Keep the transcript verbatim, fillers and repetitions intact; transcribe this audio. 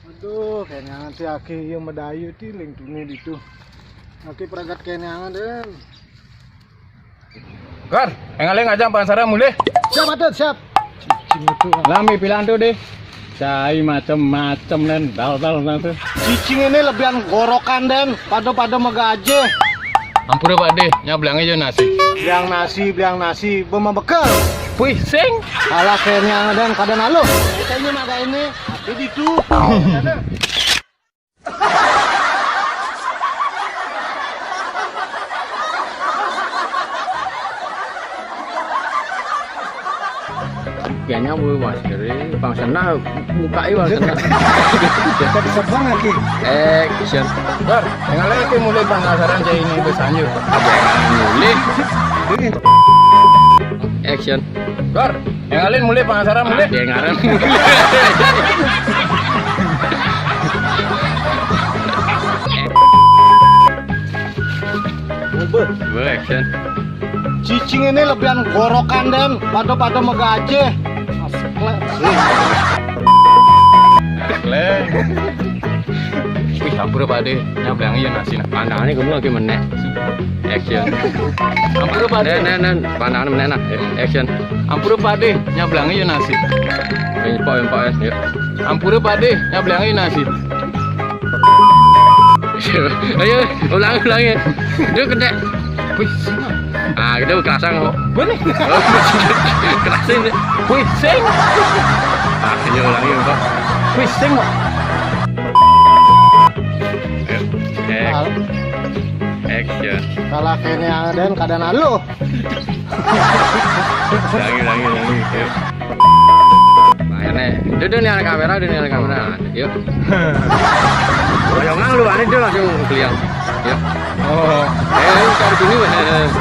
Aduh, kéné angan si Aki, iya Medayu ti ling tuni ditu. Aki pragat kéné angan, Den. Gar, énggalé ngajang panasaran mulih. Siap, Atut, siap. Cicing itu. Lami pilantu deh. Cai macem-macem, Den. Dal-dal, Den, tuh. Cicing ini lebihan gorokan, Den. Pada-pada megajé. Ampura, Pak Dé, nya beliangé ya nasi. Beliang nasi, beliang nasi, bema bekel. Pusing. Alah, kéné angan, Den, kada naluh. Kita ini maga ini, tapi ditu. Kayaknya mau masker, Bang Sena, mukai Bang Sena. Kita sebang lagi. Action. Gar, énggalé Aki mulih panasaran cai ini besanju. Mulih. Action. Gar, énggalé mulih panasaran mulih. Dia ngaran. Action. Cicing ini lebihan gorokan, Den. Pada-pada megajé. Leng. Wih, ampura, Pak Dé. Nya beliangé ya nasi, nah. Pandangané kamu lagi menek. Action. Ampura, Pak Dé. Nen, nen, nen. Pandangané menek, nah. Action. Ampura, Pak Dé. Nya beliangé ya nasi. Empok, empok, ya. Yuk. Ampura, Pak Dé. Nya beliangé ya nasi. Ayo, ulang, ulang ya. Dia kena. Wih, sing. Ah, kita kerasan kok. Bener. Kerasin. Wih, sing. Ah, ini ulangi, Pak. Wih, sing, Pak. Ayo. Action. Action. Kalau kéné angan, Den, kada naluh. Ulangi, ulangi, ulangi. Ayo. Nah, ini. Duduk nih, ada kamera, duduk nih, ada kamera. Yuk. Boyongan lu, ini dia langsung beliang. Yuk. Oh. Eh, lu cari sini, Mas.